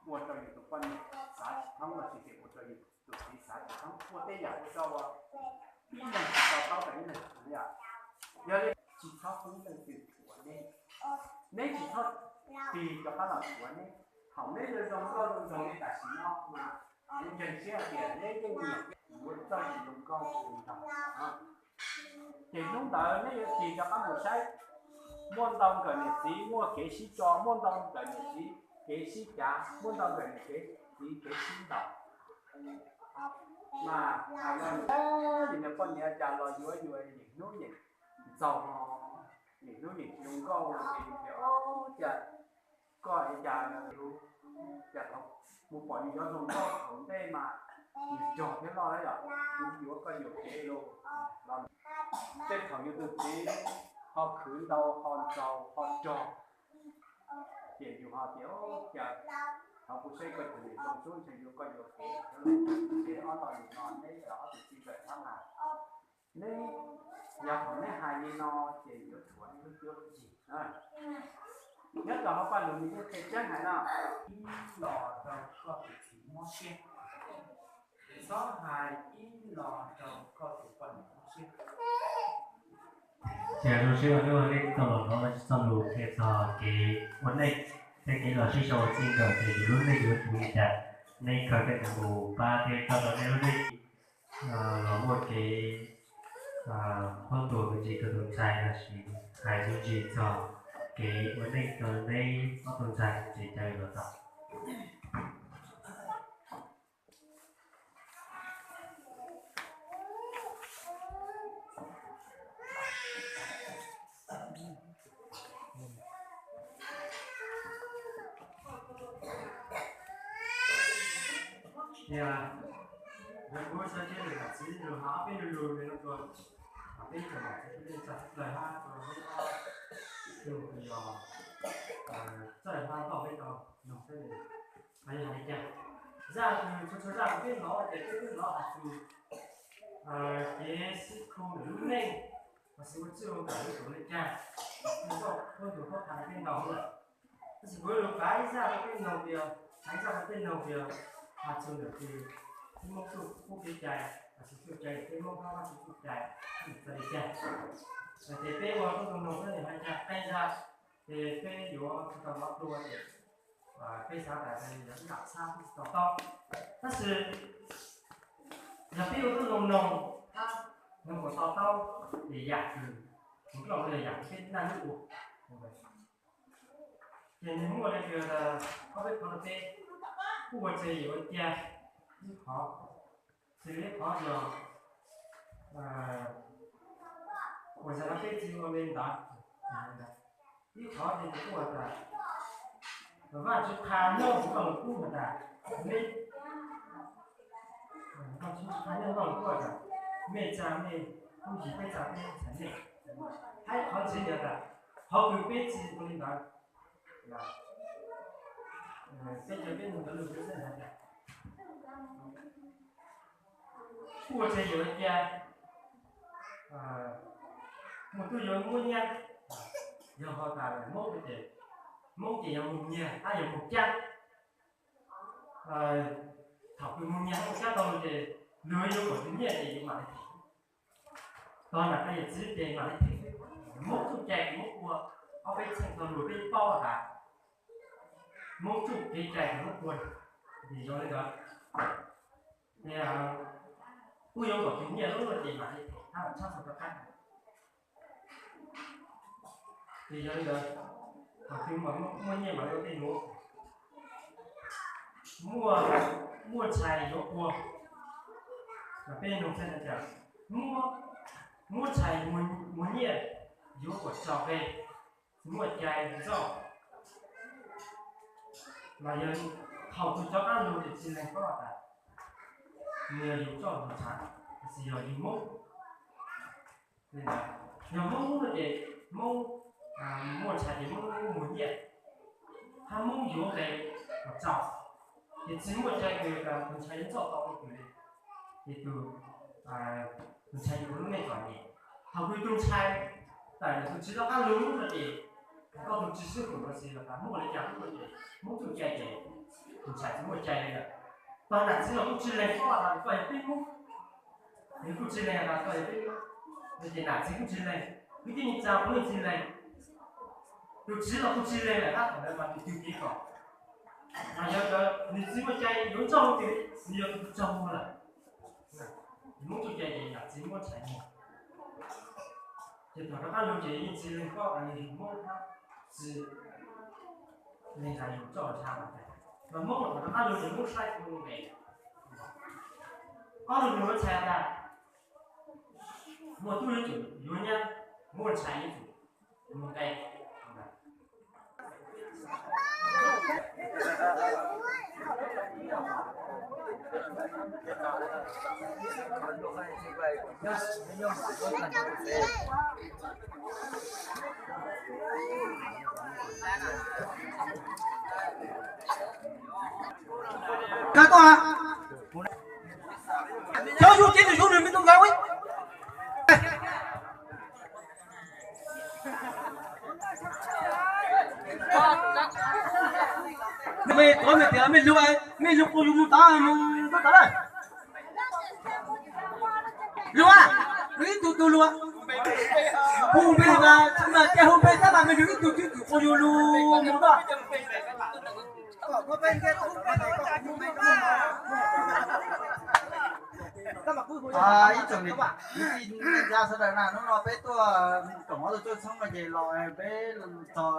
ua rau yus tus poj niam xav tsis thoob los sis ua rau yus tus txiv xav tsis thoob, ua tej yam ua rau ib leeg tsis to taub rau ib leeg. Yog li tsis txhob pub leej twg thuam neb, neb tsis txhob tig rov qab los thuam neb. Thaum neb zoo zoo nkauj zoo nraug li tam sim no mas kuv ntseeg siab hais tias neb yeej nyiam yuav txoj kev zoo nkauj zoo nraug. Ces hnub ntawd neb yuav tig rov qab mus saib, muaj ntau nkawm niam txiv muaj kev sib tso, muaj ntau nkawm niam txiv kev sib cav, muaj ntau nkawm niam txiv kev sib ntaus. Mas hais los, yus niag poj niam cas los yuav yus nim hnub nim ntxaug, nim hnub nim zoo nkauj, ces tias, o, cas koj es cas, cas thaum kuv pom nws yuav zoo nkauj thaum ntej mas nws rog thiab loj lawm, kuv yuav koj yuam kev los. Tej thaum yus tus txiv ho khwv ntau ho ntxaug ho rog, ces yus ho tias, o, cas thaum kuv saib koj tus niam zoo xwb ntshe yuav koj yuam kev. Ces ob lo lus no neb ob tug txij nkawm thab mas, neb, yog thaum neb hais li no ces yuav thuam neb lub cuab lub yig. Nyob rau hauv Paj Lug nws yeej qhia tseeb hais no, ib los rau koj tus txiv mob siab, txhob hais ib los rau koj tus poj niam mob siab. Ces zoo siab uas nej tau los hnov txoj lus qhia txog kev ua neej, thiab kev los sib sau ua txij nkawm ces yus lub neej yuav tsum li cas. Nej khaws tej no mus pab thiab coj rau nej lub neej los muaj kev qhuab ntuas me ntsis rau tus ntxhais lossis hais me ntsis txog kev ua neej rau neb ob tug ntxhais ces caw los tau. Yog kuv xav tsheb lus nam txiv lus hab peb lus lus li no tua, peb txawm mam txawj txawj hab rau peb lus yog txawj hab tau peb tau noog peb lus. Yog hais li cas, zaj txhua txhua zaj peb hnov ces peb twb hnov hais tias kev sib khu lub neej, mas xij ua txij ua nkawm yuav tsum li cas, nws txoj khuab ntuas khuab qha peb ntau lawm. Tab sis kuv yuav lug piav ib zaj rau peb noog tias, hais ib zaj rau peb noog tias, hais txug ntawm ces peb Hmoob txuj kev cai, hais txug txuj cai peb Hmoob hab Vajtswv txuj cai txawv li cas. Ces peb ua tau noog noog xwb nws hais cas qee zaj, ces peb yuav tsis tau mov dua ces peb xav tas yog ib yam xav tsis to taub. Tab sis yog peb ua tau noog noog hab noog kom to taub ces yam kws, kuv los yog yam kws peb naj lub ua. Ces nws muaj li tias ob peb qhov rau peb, kuj ua tseg yuav ua cia ib qhov, xws li ib qhov yog ua zaj no peb txiv ua li ntawd. Ib qhov ces kuj ua tas Vajtswv qha nyob hauv Vajluskub has tas, Vajtswv qha nyob hauv Vajluskub has tas, mej tsa mej tub yig, peb tsa peb txhais mej. Hab ib qhov ntxiv yog tas qhov kws peb txiv ua li ntawd, peb cov peb noog cov lug peb xwb has tas kuj ua tseg yuav cia, mus tub yuav muab nyiaj, yog ho tas Hmoob ces, Hmoob ces yog mus nyiag hab yog mus cab. Thaum kws mus nyiag hab mus cab tau lug ces luag yuav kom tus nyiaj ces yuav mam li them. Tog nam qee yawm txiv ces mam li them. Hmoob txuj cai kws Hmoob ua ob peb txheej tau lug peb paub tas Hmoob txuj kev cai kws Hmoob ua, ces yog li ntawd, kuj yuav kom tus nyiaj lub luaj ces mam li them hab mam tshab txug rov qab. Ces yog li ntawd, thaum twg muaj nyiaj mam li ua tej nuav. Muaj, muaj ntxhais yuav ua, peb noog txhais tas, muaj ntxhais muaj nyiaj yuav kom txaus nqe, tsis muaj cai ntxauj. Mas yog thaum twg cov qab lug ces tsis lees paub tas nws yog yus txoj lug ntxhais, tsis yog yus Hmoob. Yog Hmoob no ces Hmoob muaj ntxhais ces Hmoob muaj nyiaj, hab Hmoob yuav nqe kom txaus, ces tsis muaj cai kws tus ntxhais yuav ntxauj tau li kws li, ces tus, tus ntxhais yuav lub neej txom nyem. Thaum kws tus ntxhais tawm ntawm tus txiv lub qab lug no ces Koj tus tsis sib haum los sis los tas muaj li cas, Hmoob txuj cai ces tus ntxhais tsis muaj cai li lawm. Tau nam txiv los kuj tsis lees, koj los koj yog peb Hmoob, nws kuj tsis lees los koj yog peb Hmoob, ces nam txiv kuj tsis lees, kwv tij neej tsa kuj tsis lees, tus txiv los kuj tsis lees lawm, tab tom ntawd mas tus twg kev kom. Mas yog nws txiv muaj cai yuav nrauj ces nws yog tus tsaug muag lawm. Hmoob txuj cai ces nam txiv muab ntxhais muag. Ces thaum rov qab los ces yeej txiv lees koj, yeej Hmoob txiv lees yus txoj ntxhais mas, mas Hmoob thaum rov qab los ces Hmoob saib tus nqe. Ob tug nws muab ntxhais tas, muaj tub yuav tsum yuav nyab, muaj ntxhais yuav tsum mus nqe. Kab tuaj, cov yug ces nws yug nws me tus nkaus. Mej tuav mej tias mej lug, mej lug quas yus mus tod, mus tod na. Lug a, lug ib tug tug lug. Hu npe mas, mas cia hu npe tab mas mej lug ib tug twg twm quas yus lug mus tod. Ib tsoom niam txiv kwv tij neej tsa sawv daws na, hnub no peb tuaj koom ob tug txoj txhoob no ces los peb txog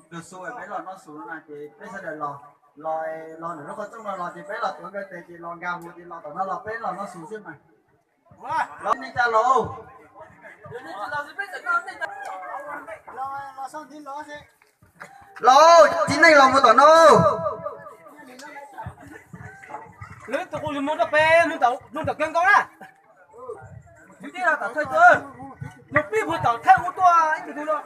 Kws Xu peb los noj su no na ces peb sawv daws los, los, los ntawm lub qhov rooj no los ces peb los tuav nkawd tes ces los nkag mus ces los tom no los peb los noj su xwb mas. Los neej tsa los. Los, txiv neej los mus tom no. Lawv ib tug quas yus mus rau pem, mus tom kawg nkaus na. Mus pib puag tom thawj ub tuaj ib tug tug no.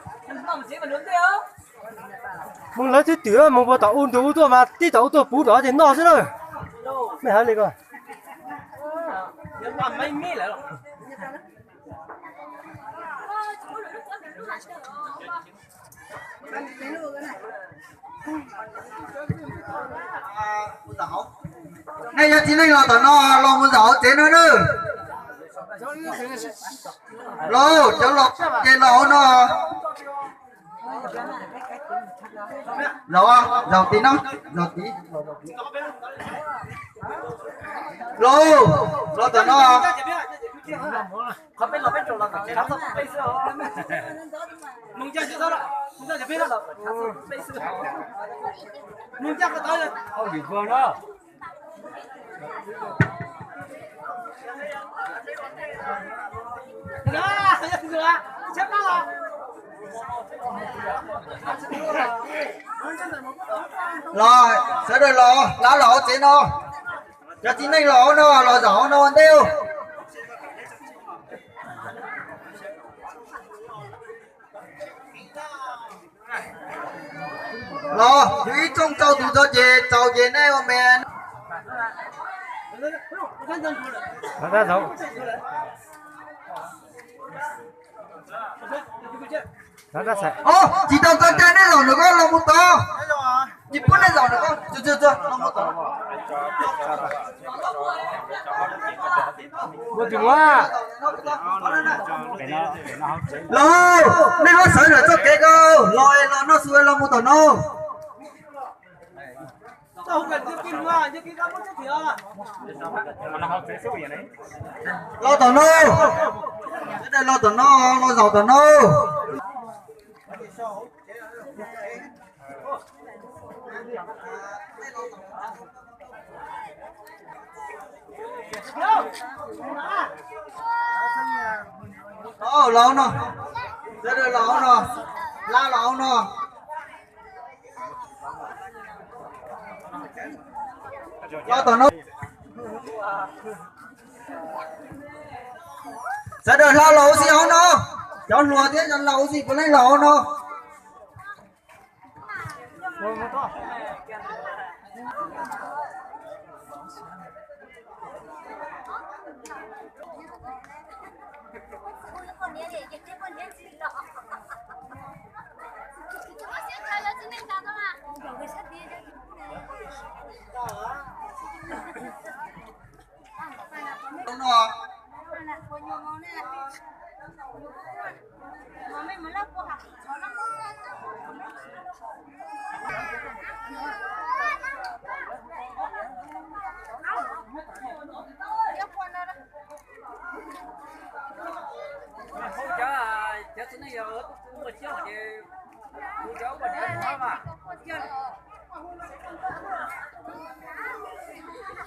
Mus lawv twb twm mus puag tom u ntug ub tuaj mas tib tom ub tuaj puv tom ces noj xwb na. Mej hab li ko. Nej yog txiv neej los tom no los mus zaum hauv tsev no nawb. Los cov los ces los hauv no. Zaum, zaum tid no, zaum tid. Los, los tom no. Los, sawv daws los, lawv los hauv tsev no. Cov txiv neej los hauv no, los zaum hauv no ua ntej. Los, yus ib tsooj rau tus txog ces txaus ces nej ua me. Os, tsis tau txog caij nej zaum ntawm ko los mus tod. Tsis pub nej zaum ntawm ko, txog txog los mus tod. Los, nej ho sawv ntawm txoj kev ko, los, los noj su los mus tom no. Los tom no, los tom no, los zaum tom no. Los no, sawv daws los no, lawv los no. Los tom no. Sawv daws hla los ua si hauv no. Cov hluas thiab cov laus ua si puav leej los hauv no.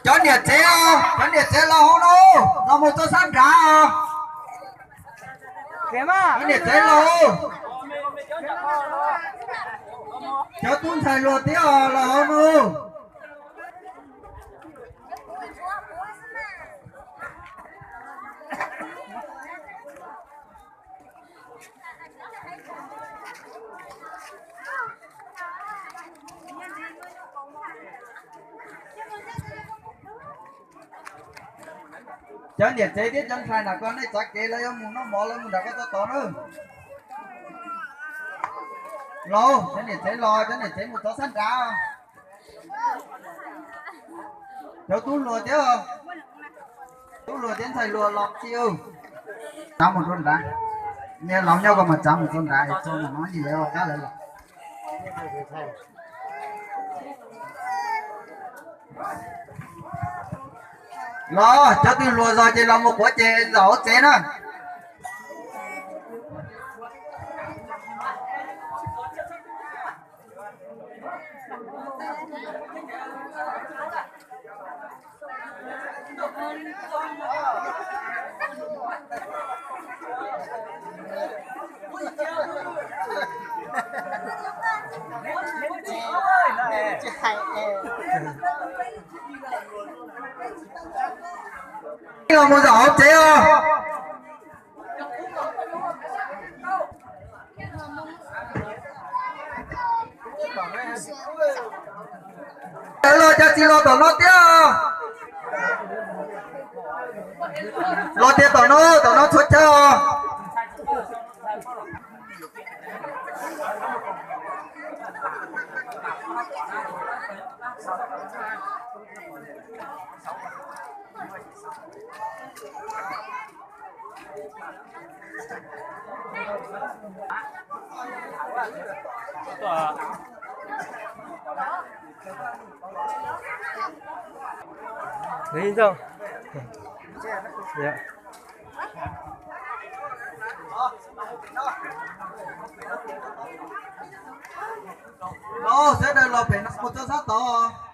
Cov niam tsev os, cov niam tsev los hauv no, los mus txog sab nrad os. Cov niam tsev los, cov tub ntxhais hluas thiab os, los hauv no. Cov niam tsev thiab cov ntxhais na, koj nej txav kev lawv yuav mus noj mov, lawv mus nram koj txog tod na. Los, cov niam tsev los, cov niam tsev mus txog sab nrad. Cov tub hluas thiab, tub hluas thiab ntxhais hluas los txiv. Txav mus rau nrad, niag laus nyob koj mas txav mus rau nrad, txog mus no yim lawv ua kab lawv los. Los cov twg hluas zog ces los mus quav ces zaum hauv tsev na. Los mus zaum hauv tsev os. Los cov txiv los tom no thiab. Los tias tom no, tom no txhua chaw os. Los sawv daws los pem no mus txog sab tod.